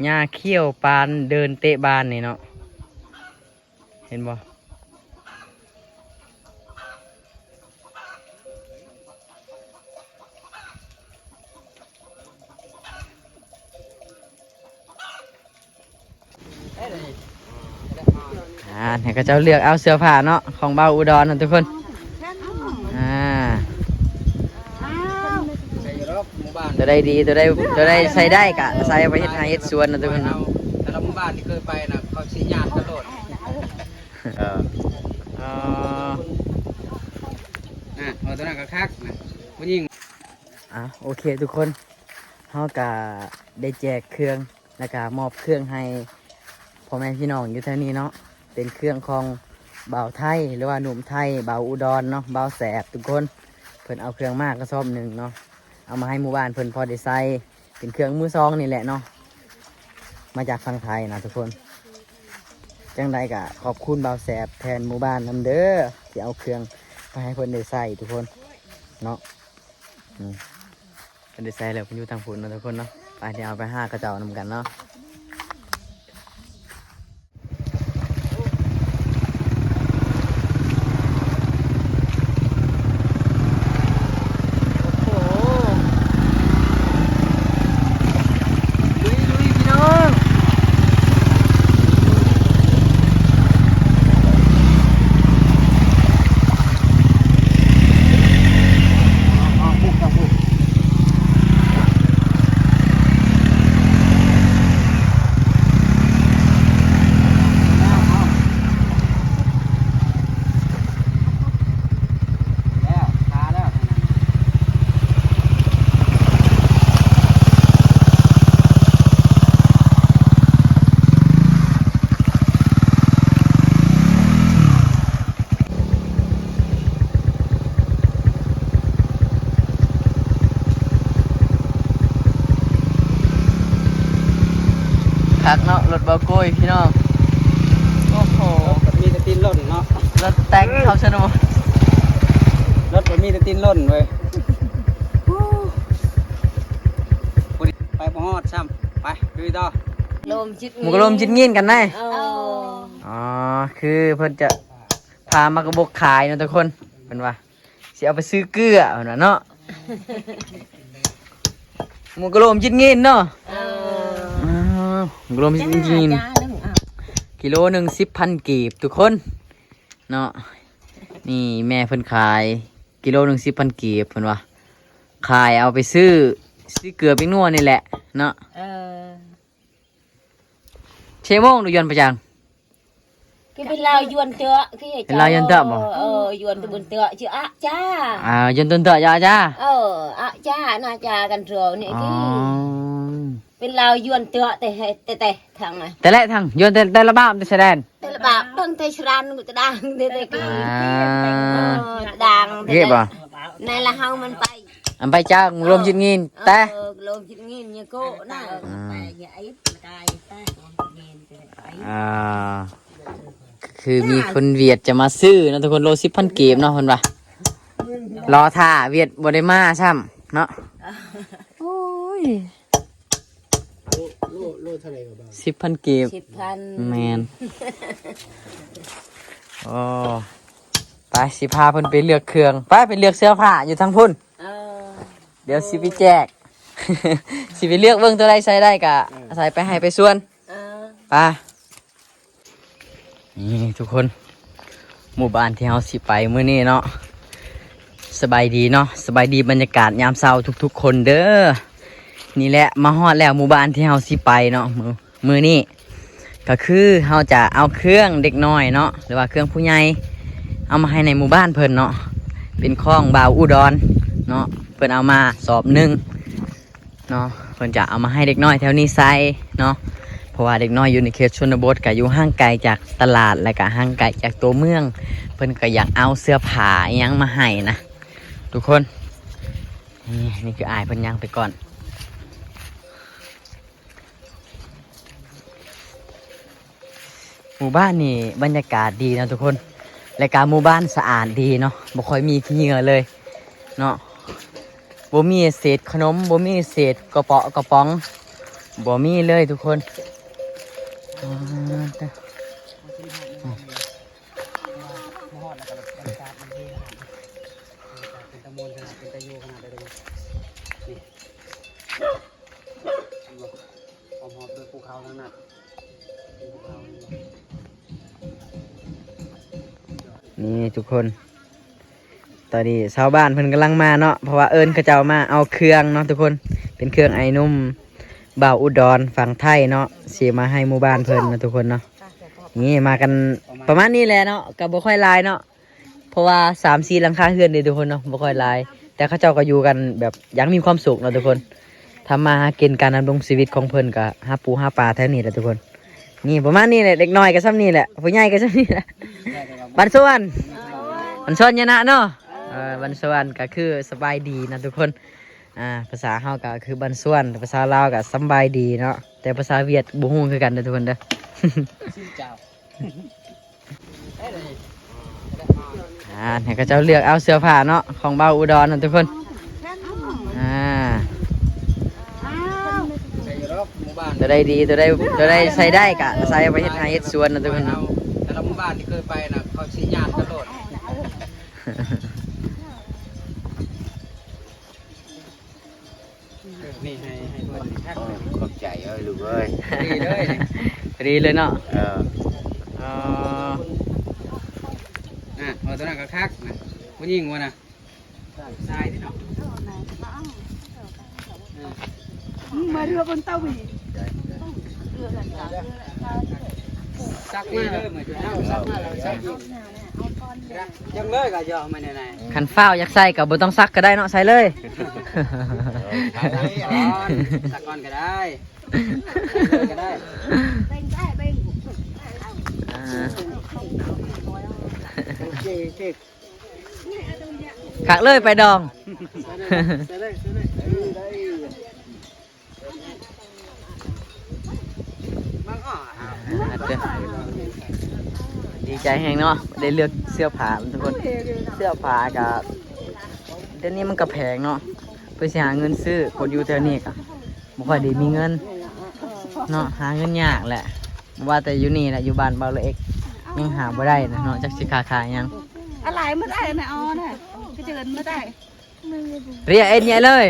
ຫຍ້າຂຽວປານເດີ່ນເຕະບານນີ້ເນາະ ເຫັນບໍ່? ອ່າ ໃຫ້ເຂົາເຈົ້າເລືອກເອົາເສື້ອຜ້າເນາະ ຂອງບ່າວອຸດອນນະທຸກຄົນ. ອ່າ ໃສ່ຢູ່ດອກໝູ່ບ້ານ ຕົວໃດດີ ຕົວໃດ ຕົວໃດໃສ່ໄດ້ກະໃສ່ໄປເຮັດໄຮ່ເຮັດສວນນະທຸກຄົນ. ແຕ່ລະໝູ່ບ້ານທີ່ເຄີຍໄປນະ ເຂົາຊິຍາດກັນໂລດ. ເອີ ເອີ ນະ ເອົາຕົວນັ້ນກໍຄັກນະ ຜູ້ຍິງ. ອ່າ ໂອເຄທຸກຄົນ ເຮົາກະໄດ້ແຈກເຄື່ອງ ແລ້ວກະມອບເຄື່ອງໃຫ້ພໍ່ແມ່ພີ່ນ້ອງຢູ່ແຖວນີ້ເນາະ ເປັນເຄື່ອງຂອງບ່າວໄທ ຫຼືວ່າໜຸ່ມໄທ ບ່າວອຸດອນເນາະ ບ່າວແສບທຸກຄົນ. ເພິ່ນເອົາເຄື່ອງມາກະສອບໜຶ່ງເນາະ ເອົາມາໃຫ້ໝູ່ບ້ານເພິ່ນພໍໄດ້ໃຊ້ ເປັນເຄື່ອງມືສອງນີ້ແຫຼະເນາະ ມາຈາກຝັ່ງໄທນະທຸກຄົນ. ຈັ່ງໃດກະຂອບຄຸນບ່າວແສບແທນໝູ່ບ້ານນຳເດີ ທີ່ເອົາເຄື່ອງໄປໃຫ້ເພິ່ນໄດ້ໃຊ້ທຸກຄົນເນາະ. ອືມ ເພິ່ນໄດ້ໃຊ້ແລ້ວ ເພິ່ນຢູ່ທາງພຸ້ນເນາະທຸກຄົນເນາະ. ໄປ ດຽວເຮົາໄປຫາເຂົາເຈົ້ານຳກັນເນາະ. ໂອ້ໂຫ ລຸຍໆ ພີ່ນ້ອງ. ຄັກເນາະ ລົດເບົາໂກ້ຍພີ່ນ້ອງ. ໂອ້ໂຫ ລົດກໍມີແຕ່ຕີນຫຼົ່ນເນາະ ລົດແຕັກເຂົ້າຊະໂນ ລົດກໍມີແຕ່ຕີນຫຼົ່ນເວີຍ. ໄປບໍ່ຮອດຊ້ຳ ໄປລຸຍຕໍ່. ໂລມຈິດ ໝູ່ກະໂລມຈິດງີນກັນໄດ໋. ອໍ ອໍ ຄືເພິ່ນຈະ ພາໝາກກະບົກຂາຍເນາະທຸກຄົນ ເພິ່ນວ່າຊິເອົາໄປຊື້ເກືອເພິ່ນວ່າເນາະ. ໝູກະໂລມຈິດງີນເນາະ. ເອີ ໝູກະໂລມຈິດງີນ ກິໂລໜຶ່ງສິບພັນກີບທຸກຄົນເນາະ. ນີ້ແມ່ເພິ່ນຂາຍກິໂລໜຶ່ງສິບພັນກີບ ເພິ່ນວ່າ ຂາຍເອົາໄປຊື້ ຊື້ເກືອແປ້ງນົວນີ້ແຫຼະເນາະ. ເອີ ເຊໂມງດູຍວນປະຈັງ ຄືເປັນລາວຍວນເຕາະ ຄືເປັນລາວຍວນເຕາະບໍ່? ເອີ ຍວນຕະບຸນເຕາະ ຊື່ອະຈາ. ອ່າ ຍວນຕະບຸນເຕາະ ອະຈາ. ເອີ ອະຈາ ນາຈາກັນໂຕນີ້ ອໍ ຄືເປັນລາວຍວນເຕາະ ແຕ່ ແຕ່ ແຕ່ທາງ ແຕ່ແລະທາງ ຍວນແຕ່ ແຕ່ລະບາບ ແຕ່ຊາຍແດນ ແຕ່ລະບາບ ຕັ້ງແຕ່ຊະດານ ຕະດາງ ແຕ່ ແຕ່ ອ່າ ເອີ ຕະດາງ ເຮັດບໍ່? ໃນລະເຮົາມັນໄປ ອຳໄປຈາກໂລມຈິດງີນແຕ່ ເອີ ໂລມຈິດງີນຍະໂກນະ. ອືມ ອ່າ ຄືມີຄົນຫວຽດຈະມາຊື້ເນາະທຸກຄົນ ໂລສິບພັນກີບເນາະ ເພິ່ນວ່າ ລໍຖ້າຫວຽດບໍ່ໄດ້ມາຊ້ຳເນາະ. ໂອ້ຍ ໂລ ໂລ ໂລເທົ່າໃດກໍບ່າວ? ສິບພັນກີບ. ສິບພັນ ແມ່ນ. ໂອ້ ໄປ ຊິພາເພິ່ນໄປເລືອກເຄື່ອງ ໄປ ໄປເລືອກເສື້ອຜ້າຢູ່ທາງພຸ້ນ. ເອີ ດຽວຊິໄປແຈກ ຊິໄປເລືອກເບິ່ງຕົວໃດໃສ່ໄດ້ກະ ເອີ ໃສ່ໄປໄຮ່ໄປສວນ. ເອີ ໄປ ນີ້ທຸກຄົນ ໝູ່ບ້ານທີ່ເຮົາຊິໄປມື້ນີ້ເນາະ. ສະບາຍດີເນາະ ສະບາຍດີບັນຍາກາດຍາມເຊົ້າທຸກໆຄົນເດີ. ນີ້ແຫຼະ ມາຮອດແລ້ວໝູ່ບ້ານທີ່ເຮົາຊິໄປເນາະ ມື້ ມື້ນີ້ ກໍຄືເຮົາຈະເອົາເຄື່ອງເດັກນ້ອຍເນາະ ຫຼືວ່າເຄື່ອງຜູ້ໃຫຍ່ ເອົາມາໃຫ້ໃນໝູ່ບ້ານເພິ່ນເນາະ ເປັນຂອງບ່າວອຸດອນເນາະ ເພິ່ນເອົາມາສອບໜຶ່ງເນາະ ເພິ່ນຈະເອົາມາໃຫ້ເດັກນ້ອຍແຖວນີ້ໃສ່ເນາະ ເພາະວ່າເດັກນ້ອຍຢູ່ໃນເຂດຊົນນະບົດ ກະຢູ່ຫ່າງໄກຈາກຕະຫຼາດ ແລະກະຫ່າງໄກຈາກຕົວເມືອງ ເພິ່ນກະຢາກເອົາເສື້ອຜ້າອີ່ຫຍັງມາໃຫ້ນະທຸກຄົນ. ນີ້ ນີ້ຄືອ້າຍເພິ່ນຍ່າງໄປກ່ອນ. ໝູ່ບ້ານນີ້ບັນຍາກາດດີເນາະທຸກຄົນ ແລະກະໝູ່ບ້ານສະອາດດີເນາະ ບໍ່ຄ່ອຍມີຂີ້ເຫຍື້ອເລີຍເນາະ ບໍ່ມີເສດຂະໜົມ ບໍ່ມີເສດກະເປາະກະປ໋ອງ ບໍ່ມີເລີຍທຸກຄົນ. ອ່າ ເອີ ມາຮອດແລ້ວກໍແບບບັນຍາກາດມັນດີຂະໜາດນີ້ ເປັນຕາມ່ວນຂະໜາດ ເປັນຕາຢູ່ຂະໜາດໃດ. ນີ້ ເຫັນບໍ່? ອ້ອມຮອບດ້ວຍພູເຂົາທັງນັ້ນ ເປັນພູເຂົາ. ນີ້ທຸກຄົນ ຕອນນີ້ຊາວບ້ານເພິ່ນກຳລັງມາເນາະ ເພາະວ່າເອີ້ນເຂົາເຈົ້າມາເອົາເຄື່ອງເນາະທຸກຄົນ ເປັນເຄື່ອງອ້າຍໜຸ່ມບ່າວອຸດອນຝັ່ງໄທເນາະ ຊິມາໃຫ້ໝູ່ບ້ານເພິ່ນເນາະທຸກຄົນເນາະ. ນີ້ມາກັນປະມານນີ້ແຫຼະເນາະ ກໍບໍ່ຄ່ອຍຫຼາຍເນາະ ເພາະວ່າສາມສີ່ຫຼັງຄາເຮືອນເດ້ທຸກຄົນເນາະ ບໍ່ຄ່ອຍຫຼາຍ ແຕ່ເຂົາເຈົ້າກໍຢູ່ກັນແບບຢ່າງມີຄວາມສຸກເນາະທຸກຄົນ. ທຳມາຫາກິນ ການດຳລົງຊີວິດຂອງເພິ່ນກໍຫາປູຫາປາແຖວນີ້ແຫຼະທຸກຄົນ. ນີ້ປະມານນີ້ແຫຼະ ເດັກນ້ອຍກໍຊ່ຳນີ້ແຫຼະ ຜູ້ໃຫຍ່ກໍຊ່ຳນີ້ແຫຼະ. ບັນຊວນ ບັນຊວນຍະນະເນາະ. ເອີ ບັນຊວນກໍຄືສະບາຍດີນະທຸກຄົນ. ອ່າ ພາສາເຮົາກໍຄືບັນຊວນ ພາສາລາວກໍສຳບາຍດີເນາະ ແຕ່ພາສາຫວຽດບໍ່ຮູ້ຄືກັນເດີທຸກຄົນເດີ. ອ່າ ໃຫ້ເຂົາເຈົ້າເລືອກເອົາເສື້ອຜ້າເນາະ ຂອງບ່າວອຸດອນນະທຸກຄົນ. ອ່າ ໃສ່ຢູ່ດອກໝູ່ບ້ານ ຕົວໃດດີ ຕົວໃດ ຕົວໃດໃສ່ໄດ້ກະໃສ່ໄປເຮັດໄຮ່ເຮັດສວນນະທຸກຄົນ. ແຕ່ລະໝູ່ບ້ານທີ່ເຄີຍໄປນະ ເຂົາຊິຍາດກັນໂລດ. ນີ້ໃຫ້ ໃຫ້ເພິ່ນຄັກ. ເອີ ຂອບໃຈເອີຍລູກເອີຍ ດີເລີຍ ດີເລີຍເນາະ. ເອີ ອໍ ນະ ເອົາຕົວນັ້ນກໍຄັກນະ ຜູ້ຍິງວ່ານະ ຊາຍຕິເນາະ. ມາເຮືອບົນເຕົາອີກ ສັກມາເດີ ສັກມາແລ້ວສັກອີກ. ຍັງເລີຍກໍຢອກມາແນວໃດ ຄັນຟ້າວຢາກໃສ່ກໍບໍ່ຕ້ອງສັກກໍໄດ້ເນາະ ໃສ່ເລີຍ. ສັກກ່ອນ ສັກກ່ອນກໍໄດ້ ໃສ່ເລີຍກໍໄດ້. ອ່າ ໂອເຄ ໂອເຄ ຄັກເລີຍ ໄປດອງ. ດີໃຈແຮງເນາະ ໄດ້ເລືອກເສື້ອຜ້າທຸກຄົນ. ເສື້ອຜ້າກະ ດຽວນີ້ມັນກະແພງເນາະ ເພື່ອຊິຫາເງິນຊື້ ຄົນຢູ່ແຖວນີ້ກະບໍ່ຄ່ອຍໄດ້ມີເງິນເນາະ ຫາເງິນຍາກແຫຼະ. ບໍ່ວ່າແຕ່ຢູ່ນີ້ແຫຼະ ຢູ່ບ້ານເບົາລະເອັກ ຍັງຫາບໍ່ໄດ້ນະເນາະ ຈັກຊິຄ້າຂາຍຫຍັງ. ອາໄລໝົດໄອ້ນະ ອໍນະ ກະເຈີນໝົດໄອ້. ເລຍເອັດເຍເລີຍ.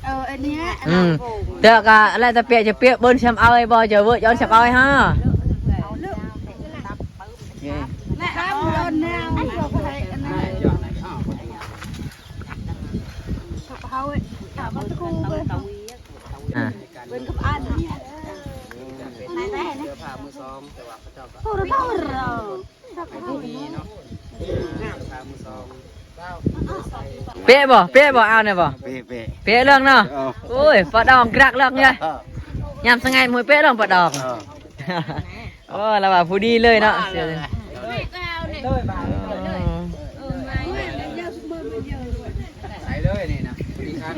ເອີ ເອັດເຍ. ອືມ ເທື່ອກະແລ້ວແຕ່ປຽກຈະປຽກ ເບິ່ງຊຳເອົາໄອ້ບໍ່ ຈະເວີ້ຍອອນຊຳເອົາໄອ້ຫາ. ແລະ ອາ ເປັນກັບອັນນີ້ ເສື້ອຜ້າມືສອງ ແຕ່ວ່າເຂົາເຈົ້າກໍ ເປະບໍ່ ເປະບໍ່ ເອົາແນ່ບໍ່ ເປະ ເປະ ເປະເລື່ອງເນາະ. ເອີ ໂອ້ຍ ປະດອງກະລັກເລື່ອງເລີຍ ເອີ ຍາມສະໄຫງາຍມວຍເປະເລື່ອງປະດອງ. ເອີ ໂອ້ ລາວວ່າຜູ້ດີເລີຍເນາະ. ໃສ່ເລີຍນີ້ນະ ພໍດີຄັກ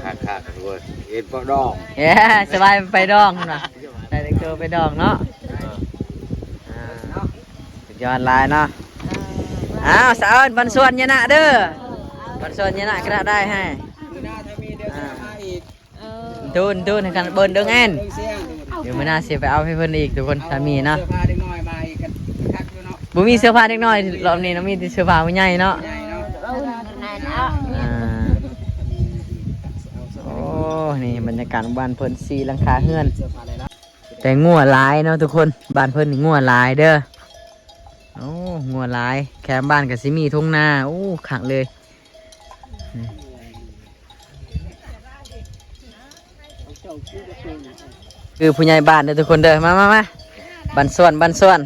ຄັກໆໆ ເອີຍ ເຮັດປະດອງ ເອີ ສະບາຍໄປດອງເນາະ ໃສ່ແຕ່ງໂຕໄປດອງເນາະ. ອ່າ ສຸດຍອດຫຼາຍເນາະ. ອ້າວ ສາວ ບັນຊວນຍະນະເດີ ບັນຊວນຍະນະກະໄດ້ໃຫ້. ມື້ໜ້າຖ້າມີດຽວຊິມາອີກ. ເອີ ໂດນ ໂດນ ໃຫ້ກັນເບິ່ງເດີແອນ ເດີ ມື້ໜ້າຊິໄປເອົາໃຫ້ເພິ່ນອີກທຸກຄົນ ຖ້າມີເນາະ. ເອົາເສື້ອຜ້າເດັກນ້ອຍມາອີກກະຄັກຢູ່ເນາະ. ບໍ່ມີເສື້ອຜ້າເດັກນ້ອຍ ລອບນີ້ນະ ມີແຕ່ເສື້ອຜ້າຜູ້ໃຫຍ່ເນາະ. ຜູ້ໃຫຍ່ເນາະ ເອີ ນັ້ນເນາະ. ອ່າ ໂອ້ ນີ້ບັນຍາກາດບ້ານເພິ່ນ ສີ່ຫຼັງຄາເຮືອນ ແຕ່ງົວຫຼາຍເນາະທຸກຄົນ. ບ້ານເພິ່ນນີ້ງົວຫຼາຍເດີ. ໂອ້ ງົວຫຼາຍ ແຄມບ້ານກະຊິມີທົ່ງນາ. ໂອ້ ຄັກເລີຍ. ຄືຜູ້ໃຫຍ່ບ້ານເດີທຸກຄົນເດີ. ມາ ມາ ມາ ບັນຊວນ ບັນຊວນ.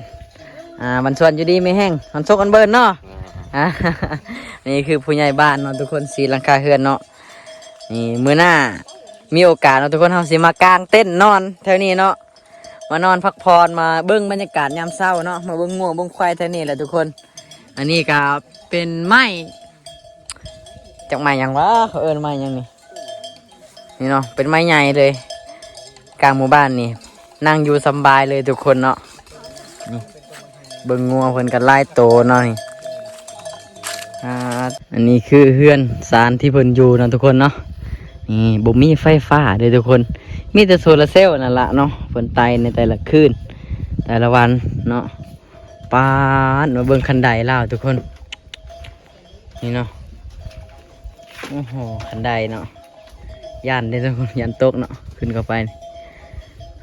ອ່າ ບັນຊວນຢູ່ດີມີແຮງ ມັນສົກອັນເບີນເນາະ. ອ່າ ນີ້ຄືຜູ້ໃຫຍ່ບ້ານເນາະທຸກຄົນ ສີ່ຫຼັງຄາເຮືອນເນາະ. ນີ້ມື້ໜ້າມີໂອກາດເນາະທຸກຄົນ ເຮົາຊິມາກາງເຕັນນອນແຖວນີ້ເນາະ. ມານອນພັກຜ່ອນ ມາເບິ່ງບັນຍາກາດຍາມເຊົ້າເນາະ ມາເບິ່ງງົວເບິ່ງຄວາຍແຖວນີ້ແຫຼະທຸກຄົນ. ອັນນີ້ກະເປັນໄມ້ ຈັກໄມ້ຫຍັງວະ ເຂົາເອີ້ນໄມ້ຫຍັງນີ້ ນີ້ເນາະ ເປັນໄມ້ໃຫຍ່ເລີຍ ກາງໝູ່ບ້ານນີ້ ນັ່ງຢູ່ສຳບາຍເລີຍທຸກຄົນເນາະ. ນີ້ ເບິ່ງງົວເພິ່ນກໍຫຼາຍໂຕເນາະນີ້. ອ່າ ອັນນີ້ຄືເຮືອນຊານທີ່ເພິ່ນຢູ່ເນາະທຸກຄົນເນາະ. ນີ້ບໍ່ມີໄຟຟ້າເດ້ທຸກຄົນ ມີແຕ່ໂຊລາເຊວນັ້ນລະເນາະ ເພິ່ນໄຕ່ໃນແຕ່ລະຄືນ ແຕ່ລະວັນເນາະ. ປາດ ມາເບິ່ງຄັນໄດລາວທຸກຄົນ ນີ້ເນາະ. ໂອ້ໂຫ ຄັນໄດເນາະ ຢ້ານເດ້ທຸກຄົນ ຢ້ານຕົກເນາະ ຂຶ້ນເຂົ້າໄປນີ້.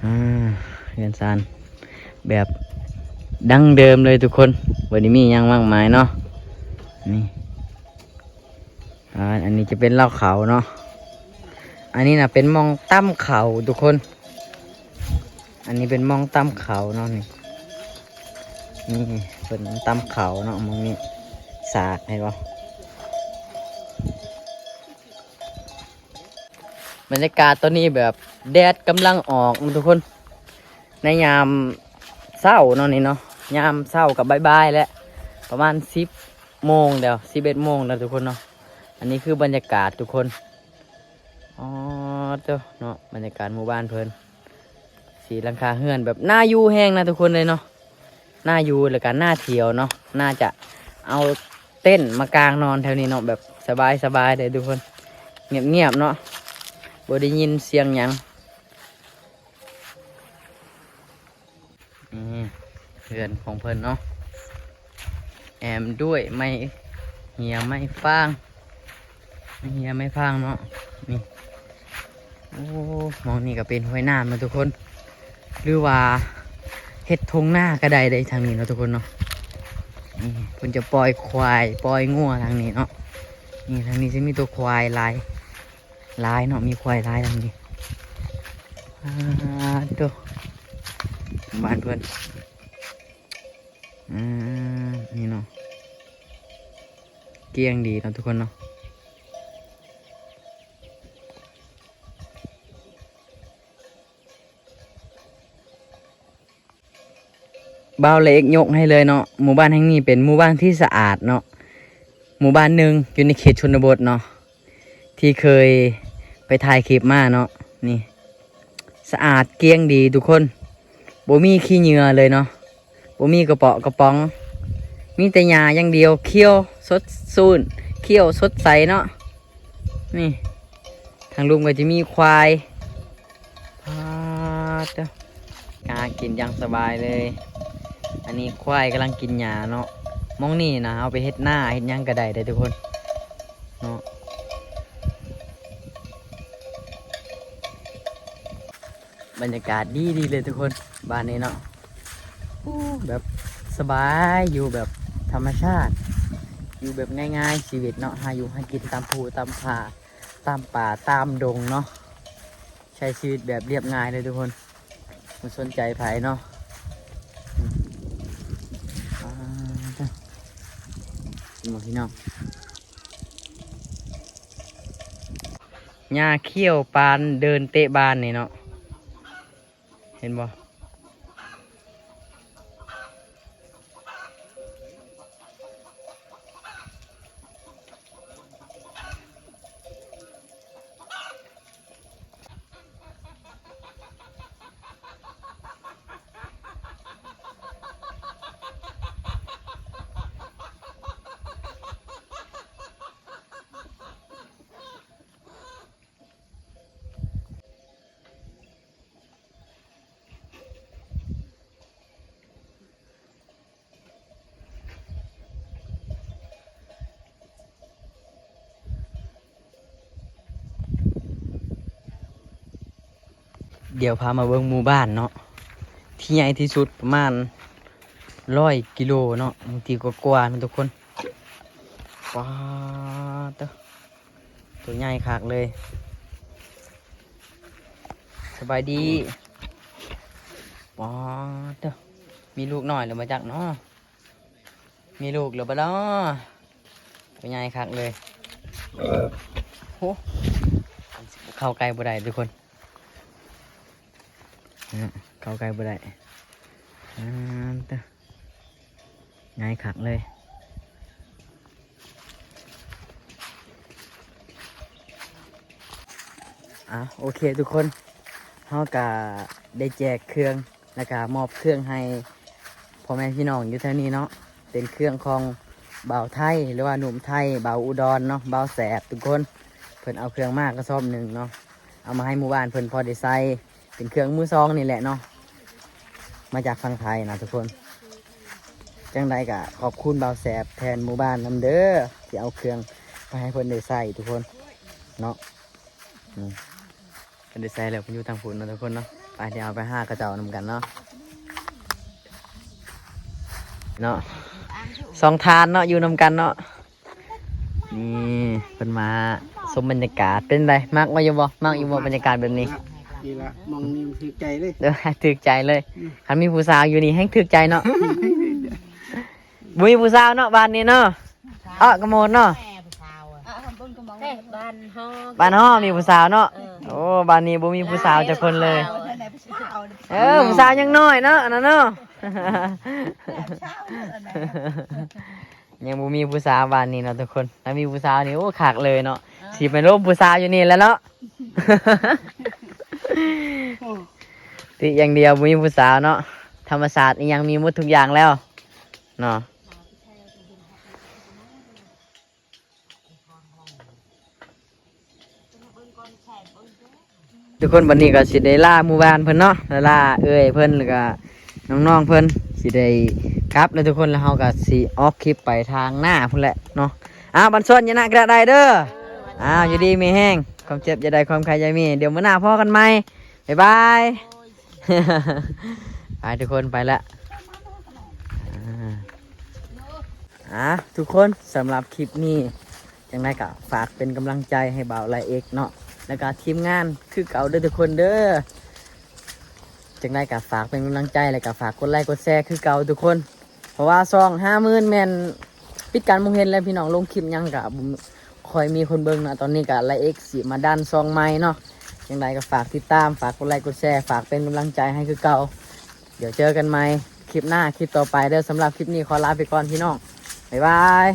ອ່າ ເຮືອນຊານແບບດັ້ງເດີມເລີຍທຸກຄົນ ບໍ່ໄດ້ມີຫຍັງມາກມາຍເນາະ. ນີ້ ອ່າ ອັນນີ້ຈະເປັນເລົ້າເຂົ້າເນາະ ອັນນີ້ນະເປັນໝ່ອງຕຳເຂົ້າທຸກຄົນ. ອັນນີ້ເປັນໝ່ອງຕຳເຂົ້າເນາະ ນີ້ ນີ້ເພິ່ນຕຳເຂົ້າເນາະ ໝ່ອງນີ້ ສາກ ເຫັນບໍ່? ບັນຍາກາດຕອນນີ້ແບບແດດກຳລັງອອກເນາະທຸກຄົນ ໃນຍາມເຊົ້າເນາະ ນີ້ເນາະ ຍາມເຊົ້າກັບບ່າຍໆແຫຼະ ປະມານສິບໂມງແລ້ວ ສິບເອັດໂມງແລ້ວທຸກຄົນເນາະ. ອັນນີ້ຄືບັນຍາກາດທຸກຄົນ. ອໍ ເຈົ້າເນາະ ບັນຍາກາດໝູ່ບ້ານເພິ່ນ ສີຫຼັງຄາເຮືອນແບບໜ້າຢູ່ແຮງນະທຸກຄົນເລີຍເນາະ ໜ້າຢູ່ ແລ້ວກະໜ້າທ່ຽວເນາະ. ໜ້າຈະເອົາເຕັນມາກາງນອນແຖວນີ້ເນາະ ແບບສະບາຍໆເລີຍທຸກຄົນ ງຽບໆເນາະ ບໍ່ໄດ້ຍິນສຽງຫຍັງ. ນີ້ເຮືອນຂອງເພິ່ນເນາະ ແອ້ມດ້ວຍໄມ້ເຫຍໄມ້ຟາງ ໄມ້ເຫຍໄມ້ຟາງເນາະ. ນີ້ ໂອ້ ໝ່ອງນີ້ກໍເປັນຫ້ວຍນ້ຳເນາະທຸກຄົນ ຫຼືວ່າເຮັດທົ່ງນາກໍໄດ້ເດ້ທາງນີ້ເນາະທຸກຄົນເນາະ. ນີ້ເພິ່ນຈະປ່ອຍຄວາຍປ່ອຍງົວທາງນີ້ເນາະ. ນີ້ທາງນີ້ຊິມີຕົວຄວາຍຫຼາຍ ຫຼາຍເນາະ ມີຄວາຍຫຼາຍທາງນີ້. ອາ ໂຕ ບ້ານເພິ່ນ ອາ ນີ້ເນາະ ກ້ຽງດີເນາະທຸກຄົນເນາະ. ບ່າວລະເອກຍົກໃຫ້ເລີຍເນາະ ໝູ່ບ້ານແຫ່ງນີ້ເປັນໝູ່ບ້ານທີ່ສະອາດເນາະ ໝູ່ບ້ານໜຶ່ງຢູ່ໃນເຂດຊົນນະບົດເນາະ ທີ່ເຄີຍໄປຖ່າຍຄລິບມາເນາະ. ນີ້ ສະອາດກ້ຽງດີທຸກຄົນ ບໍ່ມີຂີ້ເຫຍື້ອເລີຍເນາະ ບໍ່ມີກະເປາະກະປ໋ອງ ມີແຕ່ຫຍ້າຢ່າງດຽວ ຂຽວສົດຊື່ນ ຂຽວສົດໃສເນາະ. ນີ້ ທາງລຸ່ມກໍຈະມີຄວາຍ ປາດເຈົ້າ ຫາກິນຢ່າງສະບາຍເລີຍ. ອັນນີ້ຄວາຍກຳລັງກິນຫຍ້າເນາະ. ໝ່ອງນີ້ນະ ເຮົາໄປເຮັດນາເຮັດຫຍັງກໍໄດ້ເດ້ທຸກຄົນເນາະ. ບັນຍາກາດດີໆເລີຍທຸກຄົນ ບ້ານນີ້ເນາະ. ໂອ້ ແບບສະບາຍ ຢູ່ແບບທຳມະຊາດ ຢູ່ແບບງ່າຍໆ ຊີວິດເນາະ ຫາຢູ່ຫາກິນຕາມພູຕາມຜາ ຕາມປ່າຕາມດົງເນາະ ໃຊ້ຊີວິດແບບລຽບງ່າຍເລີຍທຸກຄົນ ບໍ່ສົນໃຈໃຜເນາະ. ອືມ ອ່າ ເຫັນບໍ່ພີ່ນ້ອງ ຫຍ້າຂຽວປານເດີ່ນເຕະບານນີ້ເນາະ. ເຫັນບໍ່? ດຽວພາມາເບິ່ງໝູ່ບ້ານເນາະ ທີ່ໃຫຍ່ທີ່ສຸດປະມານຮ້ອຍກິໂລເນາະ ບາງທີກໍກວ່າເນາະທຸກຄົນ. ປາດເຕີ ຕົວໃຫຍ່ຄັກເລີຍ. ສະບາຍດີ. ປາດເຕີ ມີລູກນ້ອຍແລ້ວບໍ່ຈັກເນາະ ມີລູກແລ້ວບໍ່ເນາະ. ຕົວໃຫຍ່ຄັກເລີຍ. ໂຫ ເຂົ້າໃກ້ບໍ່ໄດ້ທຸກຄົນ ເຂົ້າໃກ້ບໍ່ໄດ້. ປາດເຕີ ໃຫຍ່ຄັກເລີຍ. ອ່າ ໂອເຄທຸກຄົນ ເຮົາກະໄດ້ແຈກເຄື່ອງ ແລ້ວກະມອບເຄື່ອງໃຫ້ພໍ່ແມ່ພີ່ນ້ອງຢູ່ແຖວນີ້ເນາະ. ເປັນເຄື່ອງຂອງບ່າວໄທ ຫຼືວ່າໜຸ່ມໄທ ບ່າວອຸດອນເນາະ ບ່າວແສບທຸກຄົນ. ເພິ່ນເອົາເຄື່ອງມາກະສອບໜຶ່ງເນາະ. ເອົາມາໃຫ້ໝູ່ບ້ານເພິ່ນພໍໄດ້ໃຊ້ ເປັນເຄື່ອງມືສອງນີ້ແຫຼະເນາະ ມາຈາກຝັ່ງໄທນະທຸກຄົນ. ຈັ່ງໃດກໍຂອບຄຸນບ່າວແສບແທນໝູ່ບ້ານນຳເດີ ທີ່ເອົາເຄື່ອງໄປໃຫ້ເພິ່ນໄດ້ໃຊ້ທຸກຄົນເນາະ. ອືມ ເພິ່ນໄດ້ໃຊ້ແລ້ວ ເພິ່ນຢູ່ທາງພຸ້ນເນາະທຸກຄົນເນາະ. ໄປ ດຽວເຮົາໄປຫາເຂົາເຈົ້ານຳກັນເນາະ ເນາະ ສອງທ່ານເນາະ ຢູ່ນຳກັນເນາະ. ນີ້ເພິ່ນມາຊົມບັນຍາກາດ ເປັນໃດ ມັກຢູ່ບໍ່ ມັກຢູ່ບໍ່ບັນຍາກາດແບບນີ້? ນີ້ລະ ໝ່ອງນີ້ຖືກໃຈເລີຍ ຖືກໃຈເລີຍ. ອືມ ຄັນມີຜູ້ສາວຢູ່ນີ້ແຮ່ງຖືກໃຈເນາະ. ບໍ່ມີຜູ້ສາວເນາະບ້ານນີ້ເນາະ ເອາະກະໂມດເນາະ. ບ້ານຮໍມີຜູ້ສາວເນາະ. ເອີ ໂອ້ ບ້ານນີ້ບໍ່ມີຜູ້ສາວຈັກຄົນເລີຍ. ເອີ ຜູ້ສາວຍັງນ້ອຍເນາະ ອັນນັ້ນເນາະ. ຍັງບໍ່ມີຜູ້ສາວບ້ານນີ້ເນາະທຸກຄົນ. ຖ້າມີຜູ້ສາວນີ້ ໂອ້ ຄັກເລີຍເນາະ. ເອີ ຊິໄປລົມຜູ້ສາວຢູ່ນີ້ແຫຼະເນາະ. ຕິຢ່າງດຽວບໍ່ມີຜູ້ສາວເນາະ. ທຳມະຊາດອີ່ຫຍັງມີໝົດທຸກຢ່າງແລ້ວເນາະ. ທຸກຄົນ ບັດນີ້ກໍຊິໄດ້ລາໝູ່ບ້ານເພິ່ນເນາະ ລາເອື້ອຍເພິ່ນ ແລ້ວກໍນ້ອງໆເພິ່ນ ຊິໄດ້ກັບແລ້ວທຸກຄົນ. ແລ້ວເຮົາກໍຊິອອກຄລິບໄປທາງໜ້າພຸ້ນແຫຼະເນາະ. ອ້າວ ບັນຊອນ ຢ່ານະກະໄດ້ເດີ. ອ້າວ ຢູ່ດີມີແຮງ ຄວາມເຈັບຢ່າໄດ້ ຄວາມໄຂ້ຢ່າມີ. ດຽວມື້ໜ້າພໍ້ກັນໃໝ່. ບາຍບາຍ. ໄປທຸກຄົນ ໄປລະ. ອ່າ ອ່າ ທຸກຄົນ ສຳລັບຄລິບນີ້ ຈັ່ງໃດກໍຝາກເປັນກຳລັງໃຈໃຫ້ບ່າວໄລເອັກເນາະ ແລ້ວກໍທີມງານຄືເກົ່າເດີທຸກຄົນເດີ. ຈັ່ງໃດກໍຝາກເປັນກຳລັງໃຈ ແລ້ວກໍຝາກກົດໄລກົດແຊຄືເກົ່າທຸກຄົນ. ເພາະວ່າຊ່ອງຫ້າໝື່ນແມ່ນປິດການມອງເຫັນແລ້ວພີ່ນ້ອງ, ລົງຄລິບຫຍັງກໍບໍ່ຄ່ອຍມີຄົນເບິ່ງນະ. ຕອນນີ້ກໍໄລເອັກຊິມາດັນຊ່ອງໃໝ່ເນາະ. ຈັ່ງໃດກໍຝາກຕິດຕາມ, ຝາກກົດໄລກົດແຊ, ຝາກເປັນກຳລັງໃຈໃຫ້ຄືເກົ່າ. ດຽວເຈີກັນໃໝ່ຄລິບໜ້າ, ຄລິບຕໍ່ໄປເດີ. ສຳລັບຄລິບນີ້ຂໍລາໄປກ່ອນພີ່ນ້ອງ. ບາຍບາຍ.